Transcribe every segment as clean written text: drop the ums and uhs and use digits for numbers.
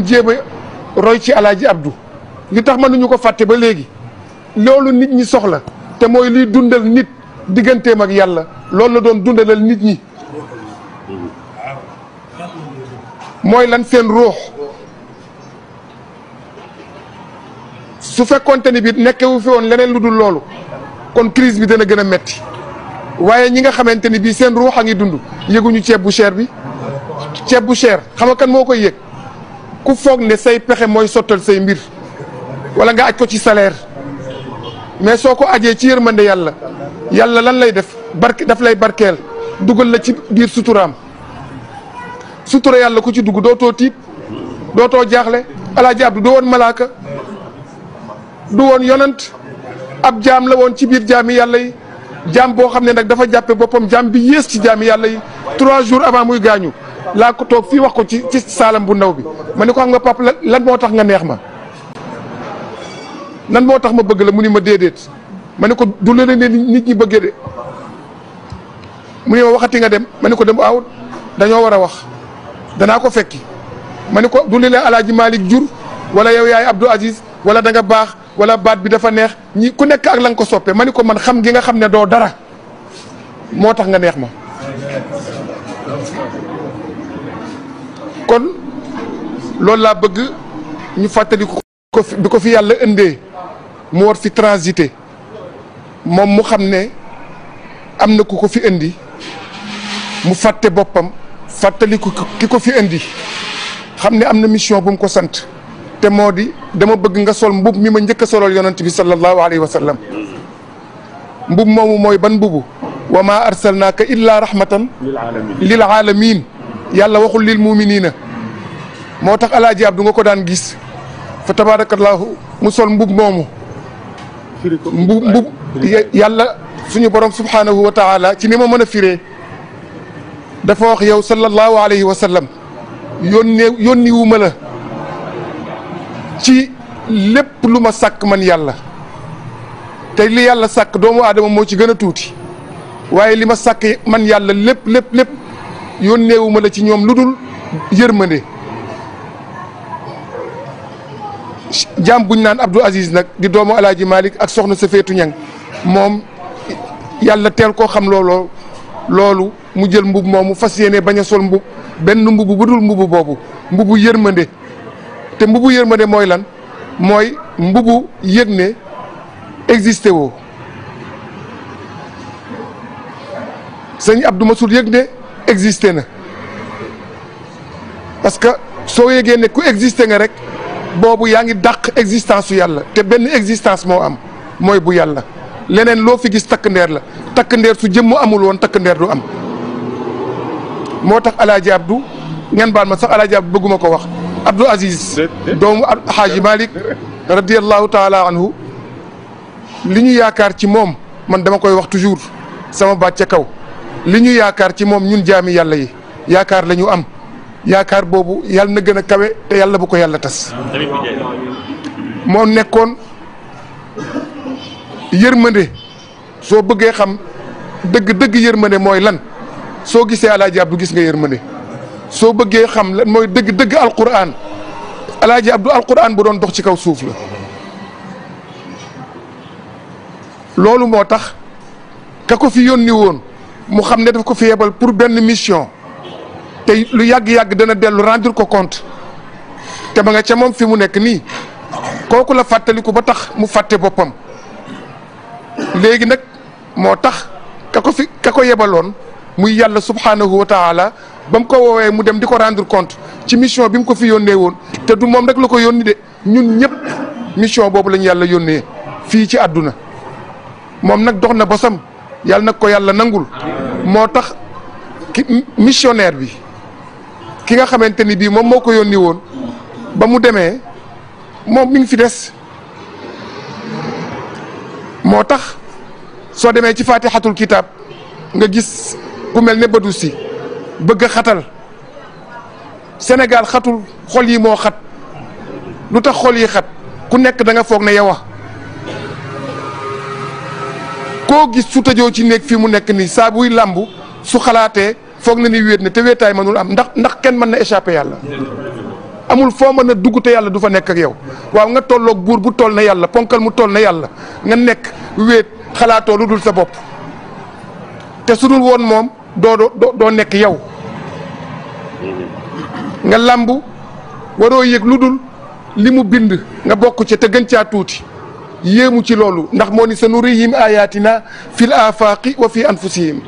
jéem a roy ci Alaaji Abdou li tax mënuñu ko fàtte ba léegi loolu nit ñi soxla te mooy liy dundal nit digganteem ak yàlla loolu la doon dundalal nit ñi mooy lan seen ruux su fekkoonte ni bi nekkewu fi woon leneen lu dul loolu kon crise bi dana gën a metti waaye ñi nga xamante ni bii seen ruux a ngi dund yëguñu ceeb bu cher bi ceeb bu cher xam nga kan moo koy yëg ku foog ne say pexe mooy sottal say mbir wala nga aj ko ci salaire mais soo ko ajee ci yërmande yàlla yàlla lan lay def daf lay barkeel dugal la ci biir suturaam sutura yàlla ku ci dugg dootoo tiit dootoo jaaxle Alaaji Abdu du woon malaaka du woon yonant ab jaam la woon ci biir jaami yàlla yi jaam boo xam ne nag dafa jàppe boppam jaam bi yées ci jaami yàlla yi 3 jours avant muy gaañu laa ko toog fii wax ko ci saalam bu ndaw bi ma ne ko xam nga papa lan moo tax nga neex ma lan moo tax ma bëgg la mu ni ma déedéet ma ne ko du la ne nit ñi bëggee de mu ne ma waxati nga dem ma ne ko dem waaw dañoo war a wax danaa ko fekki ma ne ko du la ne Alaaji Malick jur wala yow yaay Abdou Aziz wala da nga baax wala baat bi dafa neex ñi ku nekk ak la nga ko soppe ma ne ko man xam gi nga xam ne doo dara moo tax nga neex ma kon loolu laa bëgg ñu fàttali ko bi ko fi yàlla indee mu war fi transité moom mu xam ne am na ku ko fi indi mu fàtte boppam fàttali ko ki ko fi indi xam ne am na mission bu mu ko sant te moo di dama bëgg nga sol mbub mi ma njëkk a solol yonent bi sallallahu alayhi wa sallam mbub moomu mooy ban mbubu wa ma arsalnaaka illa rahmatan lil alamin yàlla waxul lil muminina moo tax Alaaji Abdu nga ko daan gis fa tabarakallahu mu sol mbub moomu mbub yàlla suñu borom subhanahu wa taala ci ni ma mën a firee dafa wax yow sallallahu alayhi wa sallam yónni wu ma la ci lépp lu ma sàkk man yàlla te li yàlla sàkk doomu aadama moo ci gën a tuuti waaye li ma sàkk man yàlla lépp yónneewu ma la ci ñoom lu dul yërmande jaam buñ naan Abdou Aziz nag di doomu Alaaji Malick ak soxna sa feetu ñang moom yàlla teel koo xam loolu mu jël mbub moomu fas yéene bañ a sol mbub benn mbubu bu dul mbubu boobu mbubu yërmande te mbubu yërmande mooy lan mooy mbubu yëg ne existé woo sëñ Abdou Masoud yëg ne existé na parce que soo yëgee ne ku existé nga rek boobu yaa ngi dàq existence su yàlla te benn existence moo am mooy bu yàlla leneen loo fi gis takk ndeer la takk ndeer su jëmmu amul woon takk ndeer du am moo tax Alaaji Abdou ngeen baal ma sax Alaaji Abdou bëgguma ko wax Abdou Aziz doomu Haaji Malick radiyallahu taala anhu li ñu yaakaar ci moom man dama koy wax toujours sama baat ca kaw li ñu yaakaar ci moom ñun jaami yàlla yi yaakaar la ñu am yaakaar boobu yàlla na gën a kawe te yàlla bu ko yàlla tas moo nekkoon yërmande soo bëggee xam dëgg yërmande mooy lan soo gisee Alaaji Abdou gis nga yërmande soo bëggee xam lan mooy dëgg alquran Alaaji Abdou alquran bu doon dox ci kaw suuf la loolu moo tax ka ko fi yónni woon mu xam ne daf ko fi yebal pour benn mission te lu yàgg-yàgg dana dellu rendre ko compte te ba nga ca moom fi mu nekk nii kooku la fàttaliku ba tax mu fàtte boppam léegi nag moo tax ka ko yebaloon muy yàlla subhanahu wa taala ba mu ko woowee mu dem di ko rendre compte ci mission bi mu ko fi yónnee woon te du moom rek la ko yónni de ñun ñëpp mission boobu lañu yàlla yónnee fii ci àdduna moom nag dox na bosam yàlla nag ko yàlla nangul moo tax missionnaire bi ki nga xamante ni bii moom moo ko yónni woon ba mu demee moom mi ngi fi des moo tax soo demee ci fatihatul kitab nga gis ku mel ne Badou si bëgg a xatal Sénégal xatul xol yi moo xat lu tax xol yi xat ku nekk da nga foog ne yow koo gis su tëjoo ci néeg fii mu nekk nii saa buy làmbu su xalaatee foog na ni wéet na te wéetaay mënul am ndax kenn mën na échappé yàlla amul foo mën a dugg te yàlla du fa nekk ak yow waaw nga tolloog buur bu toll na yàlla ponkal mu toll na yàlla nga nekk wéet xalaatoo lu dul sa bopp te su dul woon moom doo nekk yow nga làmbu waroo yëg lu dul li mu bind nga bokk ci te gën caa tuuti yéemu ci loolu ndax moo ni sanurihim ayatina fil afaqi wa fi anfusihim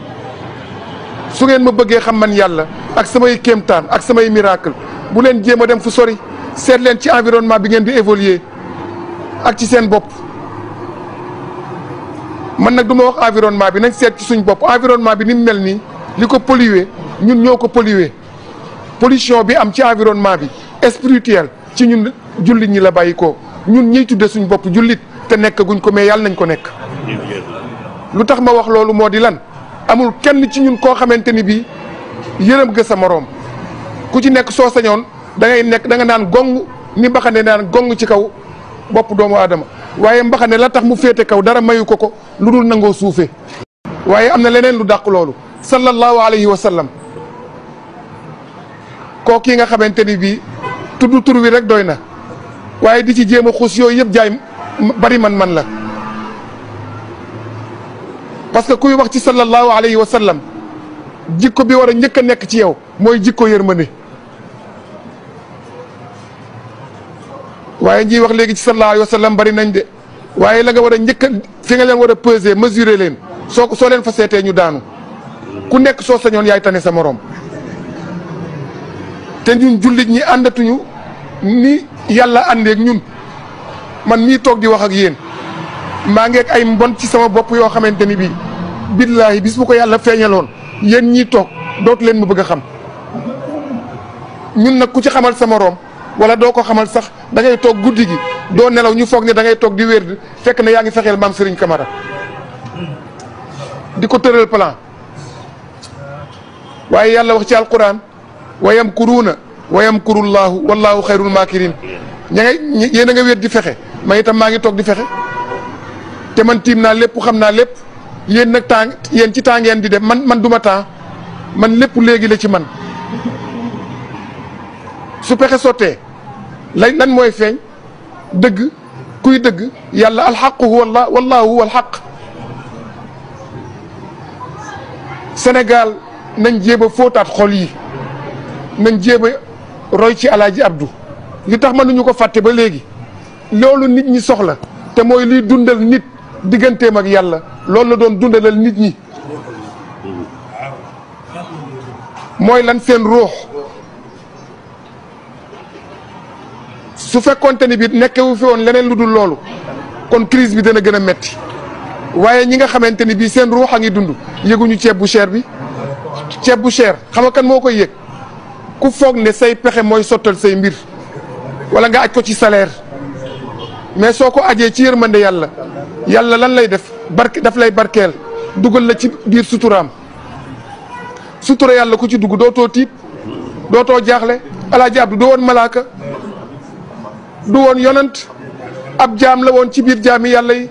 su ngeen ma bëggee xam man yàlla ak samay kéemtaan ak samay miracle bu leen jéem a dem fu sori seet leen ci environnement bi ngeen di évoluer ak ci seen bopp man nag du ma wax environnement bi nañ seet ci suñ bopp environnement bi ni mu mel nii li ko polluer ñun ñoo ko polluer pollution bi am ci environnement bi spirituel ci ñun jullit ñi la bàyyi ko ñun ñiy tudde suñ bopp jullit te nekk guñ ko mais yàlla nañ ko nekk lu tax ma wax loolu moo di lan amul kenn ci ñun koo xamante ni bii yërëm ga sa moroom ku ci nekk soo sañoon da ngay nekk da nga naan gong ni mbaxane naan gong ci kaw bopp doomu aadama waaye mbaxane la tax mu féete kaw dara mayu ko lu dul nangoo suufee waaye am na leneen lu dàq loolu sallallahu alayhi wa sallam koo kii nga xamante ni bii tudd tur wi rek doy na waaye di ci jéem a xuus yooyu yëpp jaay bari man la parce que kuy wax ci sallallahu alayhi wa sallam jikko bi war a njëkk a nekk ci yow mooy jikko yërmande waaye ñiy wax léegi ci sallallahu alayhi wa sallam bari nañ de waaye la nga war a njëkk a fi nga leen war a peser mesurer leen soo leen fa seetee ñu daanu ku nekk soo sañoon yaay tane sa morom te ñun jullit ñi àndatuñu ni yàlla àndeek ñun man mii toog di wax ak yéen maa ngeeg ay mbon ci sama bopp yoo xamante ni bii billaahi bis bu ko yàlla feeñaloon yéen ñii toog dootu leen ma bëgg a xam ñun nag ku ci xamal sa moroom wala doo ko xamal sax da ngay toog guddi gi doo nelaw ñu foog ne da ngay toog di wér fekk na yaa ngi fexeel maam Serigne Camara di ko tëral plan waaye yàlla wax ci alquran wa yamkuruuna wa yamkurullaahu wallaahu xayrul maakirin yéen a nga wér di fexe man itam maa ngi toog di fexe te man tiim naa lépp xam naa lépp yéen nag temps yéen ci temps ngeen di dem man duma temps man lépp léegi la ci man su pexe sottee lan mooy feeñ dëgg kuy dëgg yàlla alxaqu huwa wallaahu huwa alxaq Sénégal nañ jéem a fóotaat xol yi nañ jéem a roy ci alaaji Abdou li tax mënuñu ko fàtte ba léegi loolu nit ñi soxla te mooy liy dundal nit digganteem ak yàlla loolu la doon dundalal nit ñi mooy lan seen ruux su fekkoonte ni bi nekkewu fi woon leneen lu dul loolu kon crise bi dana gën a metti waaye ñi nga xamante ni bii seen ruux a ngi dund yëguñu ceeb bu cher bi ceeb bu cher xam nga kan moo koy yëg ku foog ne say pexe mooy sottal say mbir wala nga aj ko ci salaire mais soo ko ajee ci yërmande yàlla lan lay def daf lay barkeel dugal la ci biir suturaam sutura yàlla ku ci dugg dootoo tiit dootoo jaaxle alaaji Abdu du woon malaaka du woon yonant ab jaam la woon ci biir jaami yàlla yi